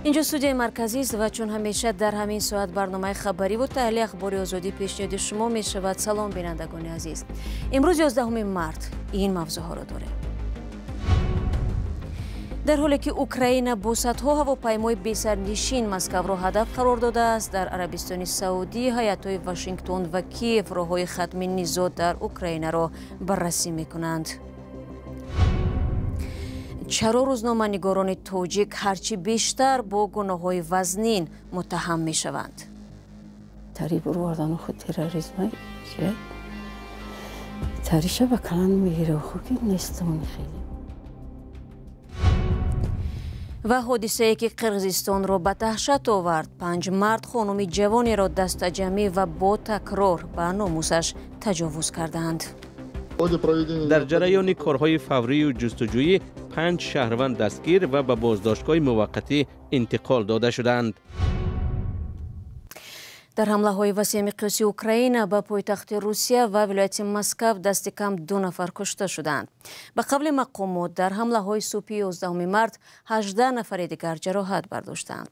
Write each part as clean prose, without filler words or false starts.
Инҷо студияи марказӣ аст ва чун ҳамеша дар ҳамин соат барномаи хабарӣ ва таҳлили ахбори Озодӣ пешниҳоди шумо мешавад. Салом, бинандагони азиз. Имрӯз 11 март ин мавзӯъҳоро дорем. Дар ҳоле ки Украина бо садҳо ҳавопаймои бесарнишин Москваро ҳадаф қарор додааст, дар Арабистони Саудӣ ҳайатҳои Вашингтон ва Киев роҳҳои хатми низоъ дар Украинаро баррасӣ мекунанд. Чаро рӯзноманигорони тоҷик ҳарчи бештар бо гуноҳҳои вазнин муттаҳам мешаванд? Тари бурвардану худ терроризма тариша ба калан мегира, ки нестамони хеле. Ва ҳодисае ки Қирғизистонро ба таҳшат овард, 5 мард хонуми ҷавонеро дастаҷамӣ ва бо такрор ба номусаш таҷовуз карданд. Дар ҷараёни корҳои фаврию ҷустуҷӯӣ 5 шаҳрванд дастгир ва ба боздоштгоҳи муваққатӣ интиқол дода шуданд. Дар ҳамлаҳои васеъмиқёси Украина ба пойтахти Русия ва вилояти Москав дасти кам 2 нафар кушта шуданд. Ба қавли мақомот, дар ҳамлаҳои субҳи 11 март 18 нафари дигар ҷароҳат бардоштанд.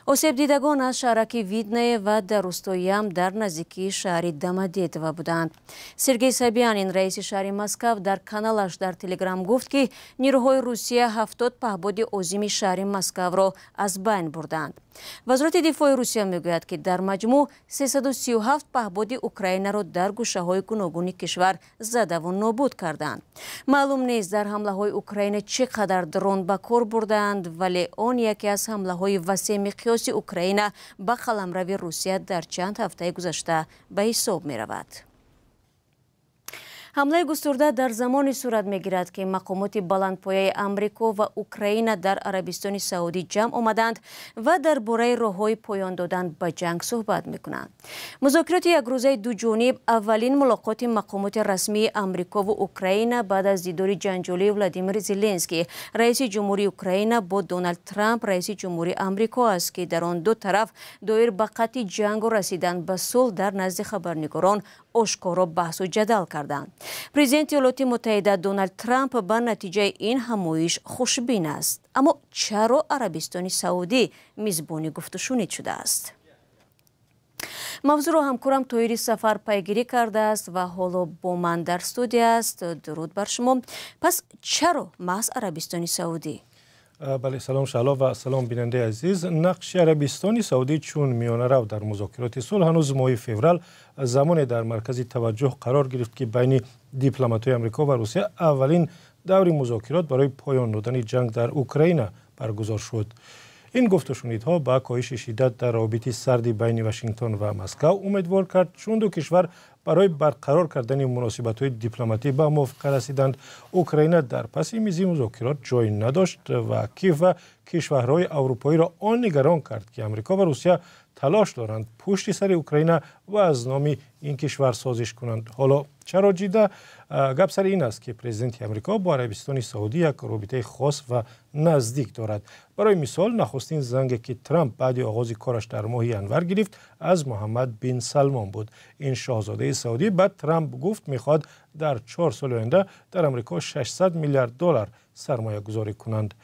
Осебдидагон аз шаҳраки Видное ва дар рустои Ям дар наздикии шаҳри Домодедово буданд. Сергей Собянин, раиси шаҳри Москав, дар каналаш дар Телеграм гуфт, ки нирӯҳои Русия 70 паҳбоди озими шаҳри Москавро аз байн бурданд. Вазорати дифои Русия мегӯяд, ки дар маҷмӯъ 337 паҳбоди Украинаро дар гӯшаҳои гуногуни кишвар задаву нобуд карданд. Маълум нест, дар ҳамлаҳои Украина чӣ қадар дрон ба кор бурдаанд, вале он яке аз ҳамлаҳои васеъмиқёси Украина ба қаламрави Русия дар чанд ҳафтаи гузашта ба ҳисоб меравад. Ҳамлаи густурда дар замоне сурат мегирад, ки мақомоти баландпояи Амрико ва Украина дар Арабистони Саудӣ ҷамъ омаданд ва дар бораи роҳҳои поён додан ба ҷанг суҳбат мекунанд. Музокироти якрӯзаи дуҷониб аввалин мулоқоти мақомоти расмии Амрикову Украина баъд аз дидори ҷанҷолии Владимир Зеленский, раиси ҷумҳурии Украина, бо Доналд Трамп, раиси ҷумҳурии Амрико аст, ки дар он ду тараф доир ба қатъи ҷангу расидан ба сулҳ дар назди хабарнигорон ошкоро баҳсу ҷадал карданд. Президенти Иёлоти Муттаҳида Доналд Трамп ба натиҷаи ин ҳамоиш хушбин аст. Аммо чаро Арабистони Саудӣ мизбони гуфтушунид шудааст? Мавзӯъро ҳамкорам Тоҳири Сафар пайгирӣ кардааст ва ҳоло бо ман дар студия аст. Дуруд бар шумо. Пас чаро маҳз Арабистони Саудӣ? Бале, салом Шаҳло ва салом бинандаи азиз. Нақши Арабистони Саудӣ чун миёнарав дар музокироти сулҳ ҳанӯз моҳи феврал замоне дар маркази таваҷҷӯҳ қарор гирифт, ки байни дипломатҳои Амрико ва Русия аввалин даври музокирот барои поён додани ҷанг дар Украина баргузор шуд. Ин гуфтушунидҳо ба коҳиши шиддат дар робитаи сарди байни Вашингтон ва Москав умедвор кард, чун ду кишвар барои барқарор кардани муносибатҳои дипломатӣ ба мувофиқа расиданд. Украина дар паси мизи музокирот ҷой надошт ва Киев ва кишварҳои аврупоиро он нигарон кард, ки Амрико ва Русия талош доранд пушти сари Украина ва аз номи ин кишвар созиш кунанд. Ҳоло чаро Ҷидда? Гап сари ин аст, ки президенти Амрико бо Арабистони Саудӣ як робитаи хос ва наздик дорад. Барои мисол, нахустин занге ки Трамп баъди оғози кораш дар моҳи январ гирифт, аз Муҳаммад бин Салмон буд. Ин шоҳзодаи Саудӣ ба Трамп гуфт, мехоҳад дар 4 соли оянда дар Амрико 600 миллиард доллар сармоягузорӣ кунанд.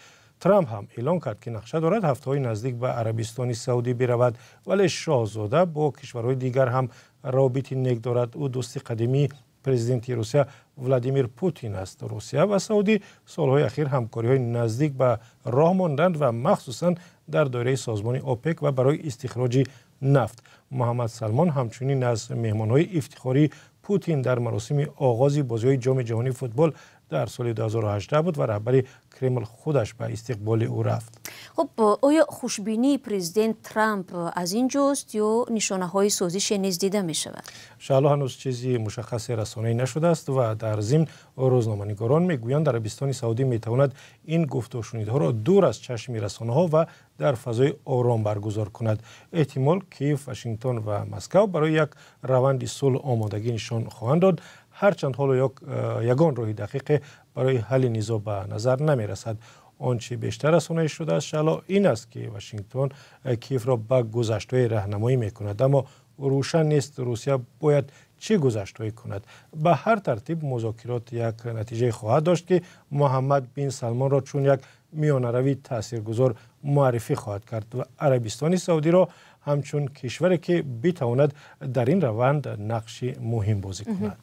Трамп ҳам эълон кард, ки нақша дорад ҳафтаҳои наздик ба Арабистони Саудӣ биравад, вале шоҳзода бо кишварҳои дигар ҳам робити нек дорад. Ӯ дӯсти қадимии президенти Русия Владимир Путин аст. Русия ва Саудӣ солҳои ахир ҳамкориҳои наздик ба роҳ монданд ва махсусан дар доираи созмони ОПЕК ва барои истихроҷи нафт. Муҳаммад Салмон ҳамчунин аз меҳмонҳои ифтихории Путин дар маросими оғози бозиҳои Ҷоми ҷаҳонии футбол дар соли 2018 буд ва раҳбари Кремл худаш ба истиқболи ӯ рафт. Хуб, оё хушбинии президент Трамп аз ин ҷост ё нишонаҳои созише низ дида мешавад? Шаҳло, ҳанӯз чизи мушаххасе расонаӣ нашудааст ва дар зимн рӯзноманигорон мегӯянд, Арабистони Саудӣ метавонад ин гуфтушунидҳоро дур аз чашми расонаҳо ва дар фазои ором баргузор кунад. Эҳтимол Киев, Вашингтон ва Москав барои як раванди сулҳ омодагӣ нишон хоҳанд дод, ҳарчанд ҳоло ягон роҳи дақиқе барои ҳалли низоъ ба назар намерасад. Он чи бештар расонаӣ шудааст, Шаҳло, ин аст, ки Вашингтон Киевро ба гузаштҳои раҳнамоӣ мекунад, аммо рӯшан нест Русия бояд чӣ гузаштҳое кунад. Ба ҳар тартиб музокирот як натиҷае хоҳад дошт, ки Муҳаммад бин Салмонро чун як миёнарави таъсиргузор муаррифӣ хоҳад кард ва Арабистони Саудиро ҳамчун кишваре ки битавонад дар ин раванд нақши муҳим бозӣ кунад.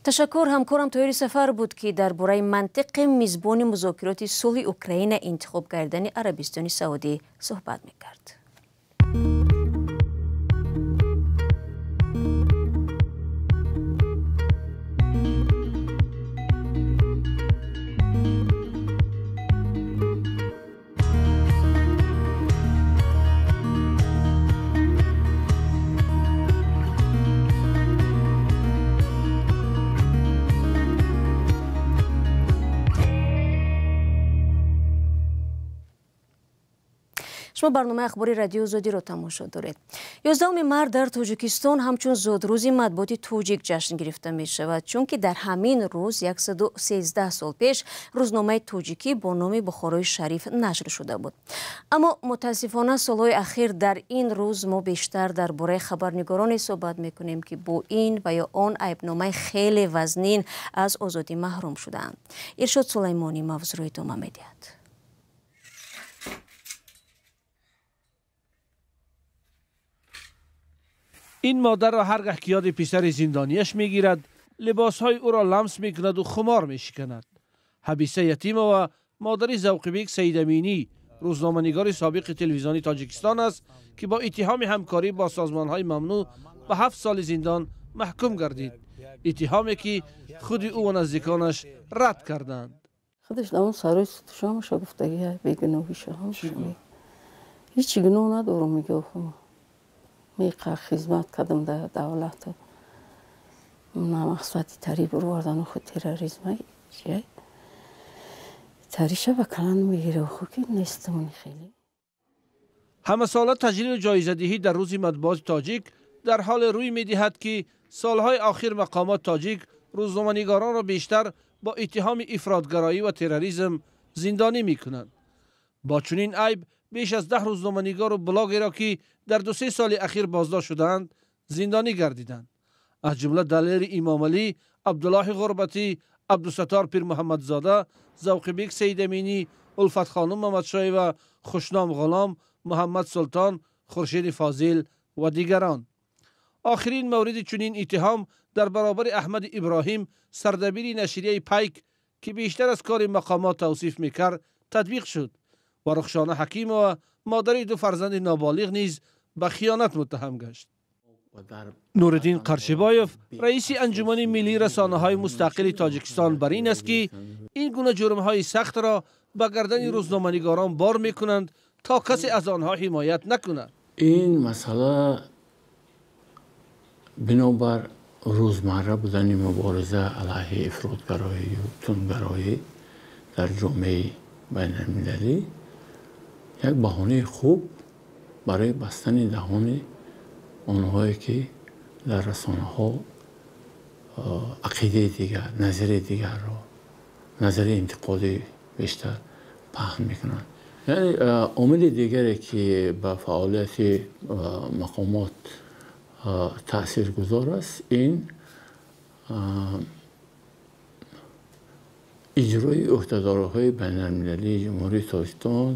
Ташаккур. Ҳамкорам Тоҳири Сафар буд, ки дар бораи мантиқи мизбони музокироти сулҳи Украина интихоб кардани Арабистони Саудӣ суҳбат мекард. Шумо барномаи ахбори Радиои Озодиро тамошо доред. 11 март дар Тоҷикистон ҳамчун зодрӯзи матбуоти тоҷик ҷашн гирифта мешавад, чунки дар ҳамин рӯз 113 сол пеш рӯзномаи тоҷикӣ бо номи Бухорои Шариф нашр шуда буд. Аммо мутаассифона солҳои ахир дар ин рӯз мо бештар дар бораи хабарнигороне суҳбат мекунем, ки бо ин ва ё он айбномаи хеле вазнин аз озодӣ маҳрум шудаанд. Иршод Сулаймонӣ мавзӯъро идома медиҳад. Ин модарро ҳаргаҳ ки ёди писари зиндонияш мегирад, либосҳои ӯро ламс мекунад ва хумор мешиканад. Ҳабиса Ятимова модари Завқибек Саидаминӣ, рӯзноманигори собиқи телевизиони Тоҷикистон аст, ки бо иттиҳоми ҳамкорӣ бо созмонҳои мамнӯъ ба 7 соли зиндон маҳкум гардид. Иттиҳоме ки худи ӯ ва наздиконаш рад карданд. Худаш дар он сарои сутушамаша гуфтагӣ бегуноҳиша ҳеҷ гуноҳ надорам, мегӯям. Меқа хизмат кардам дар давлат. На мақсади тари бурвардану худ терроризма чия. Тариша ба калан мегира ху ки нестамони хеле. Ҳамасола таҷлилу ҷоизадиҳӣ дар рӯзи матбуоти тоҷик дар ҳоле рӯй медиҳад, ки солҳои охир мақомот тоҷик рӯзноманигоронро бештар бо иттиҳоми ифротгароӣ ва терроризм зиндонӣ мекунанд. Бо чунин айб беш аз 10 рӯзноманигору блогеро, ки дар 2-3 соли ахир боздошт шудаанд, зиндонӣ гардиданд. Аз ҷумла Далери Имомалӣ, Абдуллоҳи Ғурбатӣ, Абдусаттор Пирмуҳаммадзода, Завқибек Саидаминӣ, Улфатхонум Мамадшоева, Хушном Ғулом, Муҳаммад Султон, Хуршеди Фозил ва дигарон. Охирин мавриди чунин иттиҳом дар баробари Аҳмади Иброҳим, сардабири нашрияи Пайк, ки бештар аз кори мақомот тавсиф мекард, татбиқ шуд ва Рухшона Ҳакимова, модари 2 фарзанди ноболиғ, низ ба хиёнат муттаҳам гашт. Нуриддин Қаршибоев, раиси анҷумани миллии расонаҳои мустақили Тоҷикистон, бар ин аст, ки ин гуна ҷурмҳои сахтро ба гардани рӯзноманигорон бор мекунанд, то касе аз онҳо ҳимоят накунад. Ин масъала бинобар рӯзмарра будани мубориза алайҳи ифротгароию тундгароӣ дар ҷомеаи байналмилалӣ як баҳонаи хуб барои бастани даҳони онҳое ки дар расонаҳо ақидаи дигар, назари дигарро, назари интиқодӣ бештар паҳн мекунанд. Яъне омили дигаре ки ба фаъолияти мақомот таъсиргузор аст, ин иҷрои ӯҳдадориҳои байналмилалии Ҷумҳурии Тоҷикистон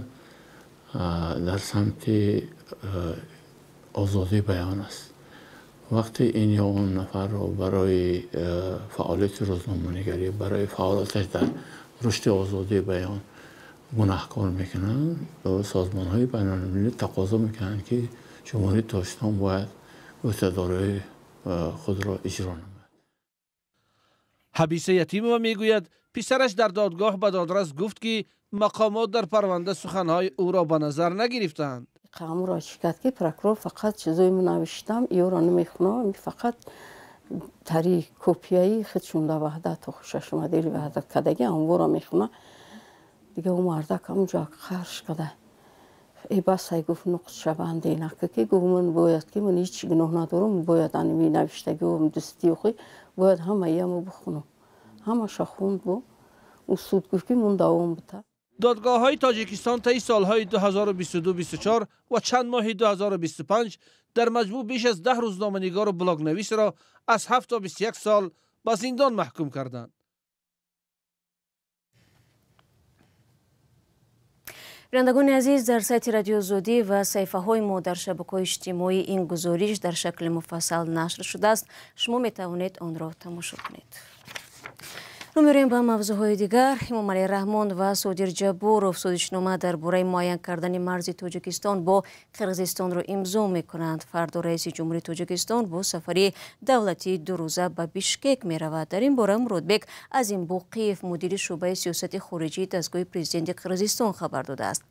дар самти озодии баён аст. Вақте ин ё он нафарро барои фаъолияти рӯзноманигарӣ, барои фаъолияташ дар рушди озодии баён гунаҳкор мекунанд, созмонҳои байналмилалӣ тақозо мекунанд, ки Ҷумҳурии Тоҷикистон бояд ӯҳдадориҳои худро иҷро намояд. Ҳабиса Ятимова мегӯяд, писараш дар додгоҳ ба додрас гуфт, ки мақомот дар парванда суханҳои ӯро ба назар нагирифтаанд. Қамуро чӣ кард, ки прокурор фақат чизои навиштам, иёро намехонам, фақат тари копияи худшон да ваҳдат хушаш омадели ваҳдат кадаги анворо мехона. Дига ӯ мардак ҳамунҷо қарш када. Э бас ай гуфт, нуқс шаванде нака, ки гуфт, ман бояд ки ман ҳеҷ гуноҳ надорам, бояд ани навиштагиам дустии худ бояд ҳамаи бухонам. Ҳамаша хонд бу. Ӯ суд гуфт, ки ман давом бита. Додгоҳҳои Тоҷикистон таи солҳои 2022-24 ва чанд моҳи 2025 дар маҷмӯъ беш аз 10 рӯзноманигору блогнависро аз 7 то 21 сол ба зиндон маҳкум карданд. Бинандагони азиз, дар сайти Радиои Озодӣ ва саҳифаҳои мо дар шабакаҳои иҷтимоӣ ин гузориш дар шакли муфассал нашр шудааст. Шумо метавонед онро тамошо кунед. Рӯ меорем ба мавзӯъҳои дигар. Эмомалӣ Раҳмон ва Содир Ҷабборов созишнома дар бораи муайян кардани марзи Тоҷикистон бо Қирғизистонро имзо мекунанд. Фардо раиси ҷумҳури Тоҷикистон бо сафари давлатии дурӯза ба Бишкек меравад. Дар ин бора Муродбек Азимбоқиев, мудири шӯъбаи сиёсати хориҷии дастгоҳи президенти Қирғизистон хабар додааст.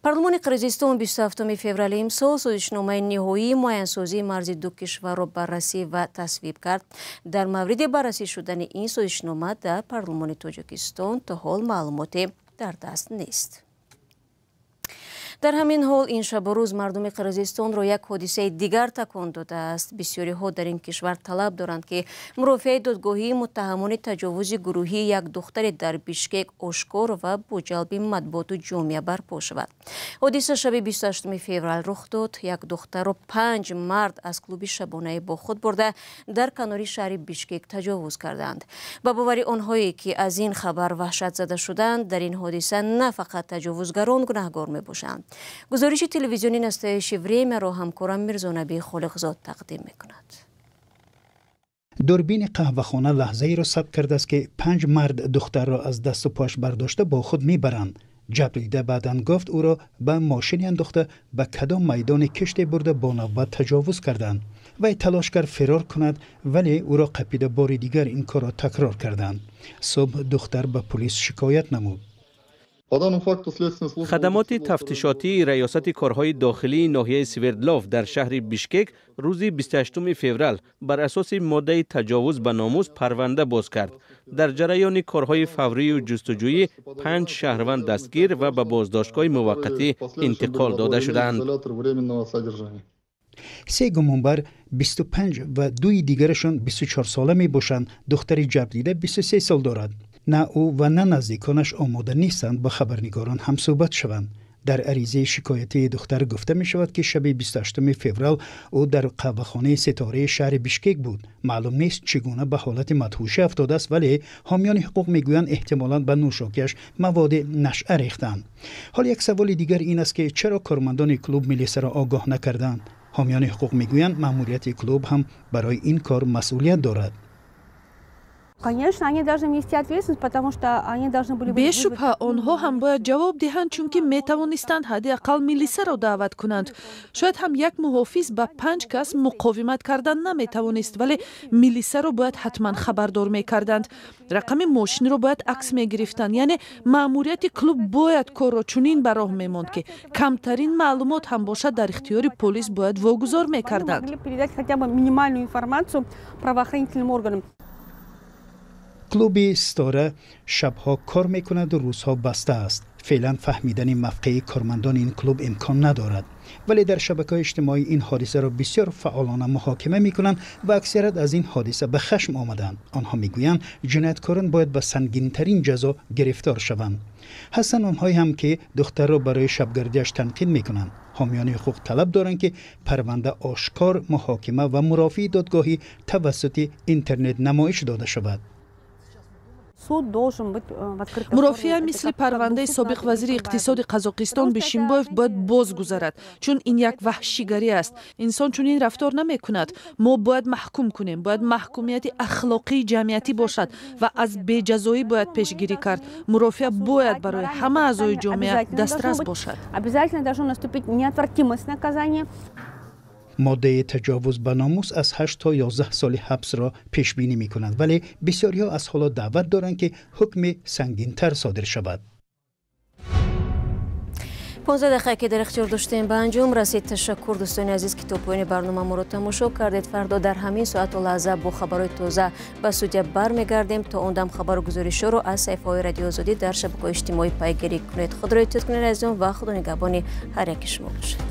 Парлумони Қирғизистон 27 феврали имсол созишномаи ниҳоии муайянсозии марзи ду кишварро баррасӣ ва тасвиб кард. Дар мавриди баррасӣ шудани ин созишнома дар парлумони Тоҷикистон то ҳол маълумоте дар даст нест. Дар ҳамин ҳол ин шабу рӯз мардуми Қирғизистонро як ҳодисаи дигар такон додааст. Бисёриҳо дар ин кишвар талаб доранд, ки мурофиаи додгоҳии муттаҳамони таҷовузи гурӯҳии як духтаре дар Бишкек ошкор ва бо ҷалби матбуоту ҷомеа барпо шавад. Ҳодиса шаби 28 феврал рух дод. Як духтарро 5 мард аз клуби шабонаи бо худ бурда дар канори шаҳри Бишкек таҷовуз карданд. Ба бовари онҳое, ки аз ин хабар ваҳшатзада шуданд, дар ин ҳодиса на фақат таҷовузгарон гунаҳгор мебошанд. Гузориши телевизиони Настоящее Время-ро ҳамкорам Мирзонаби Холиқзод тақдим мекунад. Дурбини қаҳвахона лаҳзаеро сабт кардааст, ки 5 мард духтарро аз дасту пош бардошта бо худ мебаранд. Ҷабрдида баъдан гуфт, ӯро ба мошине андохта ба кадом майдони киште бурда бо навбат таҷовуз карданд. Вай талош кард фирор кунад, вале ӯро қапида бори дигар ин корро такрор карданд. Субҳ духтар ба пулис шикоят намуд. Хадамоти тафтишотии раёсати корҳои дохилии ноҳияи Свердлов дар шаҳри Бишкек рӯзи 28 феврал бар асоси моддаи таҷовуз ба номус парванда боз кард. Дар ҷараёни корҳои фаврию ҷустуҷӯӣ 5 шаҳрванд дастгир ва ба боздоштгоҳи муваққатӣ интиқол дода шуданд. 3 гумонбар 25 ва 2 дигарашон 24 сола мебошанд. Духтари ҷабрдида 23 сол дорад. На ӯ ва на наздиконаш омода нестанд бо хабарнигорон ҳамсӯҳбат шаванд. Дар аризаи шикоятии духтар гуфта мешавад, ки шаби 28 феврал ӯ дар қаҳвахонаи Ситораи шаҳри Бишкек буд. Маълум нест, чӣ гуна ба ҳолати мадҳушӣ афтодааст, вале ҳомиёни ҳуқуқ мегӯянд, эҳтимолан ба нӯшокиаш маводи нашъа рехтанд. Ҳол як саволи дигар ин аст, ки чаро кормандони клуб милисаро огоҳ накарданд? Ҳомиёни ҳуқуқ мегӯянд, маъмурияти клуб ҳам барои ин кор масъулият дорад. Бешубҳа, онҳо ҳам бояд ҷавоб диҳанд, чунки метавонистанд ҳадди ақал милисаро даъват кунанд. Шояд ҳам як муҳофиз ба 5 кас муқовимат кардан наметавонист, вале милисаро бояд ҳатман хабардор мекарданд. Рақами мошинро бояд акс мегирифтанд. Яъне маъмурияти клуб бояд корро чунин ба роҳ мемонд, ки камтарин маълумот ҳам бошад дар ихтиёри полис бояд вогузор мекарданд. Клуби Ситора шабҳо кор мекунаду рӯзҳо баста аст. Феълан фаҳмидани мавқеи кормандони ин клуб имкон надорад, вале дар шабакаҳои иҷтимоӣ ин ҳодисаро бисёр фаъолона муҳокима мекунанд ва аксарият аз ин ҳодиса ба хашм омаданд. Онҳо мегӯянд, ҷинояткорон бояд ба сангинтарин ҷазо гирифтор шаванд. Ҳастанд онҳое ҳам, ки духтарро барои шабгардиаш танқид мекунанд. Ҳомиёни ҳуқуқ талаб доранд, ки парванда ошкор муҳокима ва мурофиаи додгоҳӣ тавассути интернет намоиш дода шавад. Мурофиа мисли парвандаи собиқ вазири иқтисоди Қазоқистон Бишимбоев бояд боз гузарад, чун ин як ваҳшигарӣ аст. Инсон чунин рафтор намекунад. Мо бояд маҳкум кунем, бояд маҳкумияти ахлоқии ҷамъиятӣ бошад ва аз беҷазоӣ бояд пешгирӣ кард. Мурофиа бояд барои ҳама аъзои ҷомеа дастрас бошад. Моддаи таҷовуз ба номус аз 8 то 11 соли ҳабсро пешбинӣ мекунад, вале бисёриҳо аз ҳоло даъват доранд, ки ҳукми сангинтар содир шавад. 15 дақиқа, ки дар ихтиёр доштем, ба анҷом расид. Ташаккур, дӯстони азиз, ки то поёни барнома моро тамошо кардед. Фардо дар ҳамин соату лаҳза бо хабарҳои тоза ба студия бармегардем. То он дам хабару гузоришҳоро аз саҳифаҳои Радиои Озодӣ дар шабакаҳои иҷтимоӣ пайгирӣ кунед. Худро эҳтиёт кунед, азизон, ва худо нигаҳбони ҳар яки шумо бошад.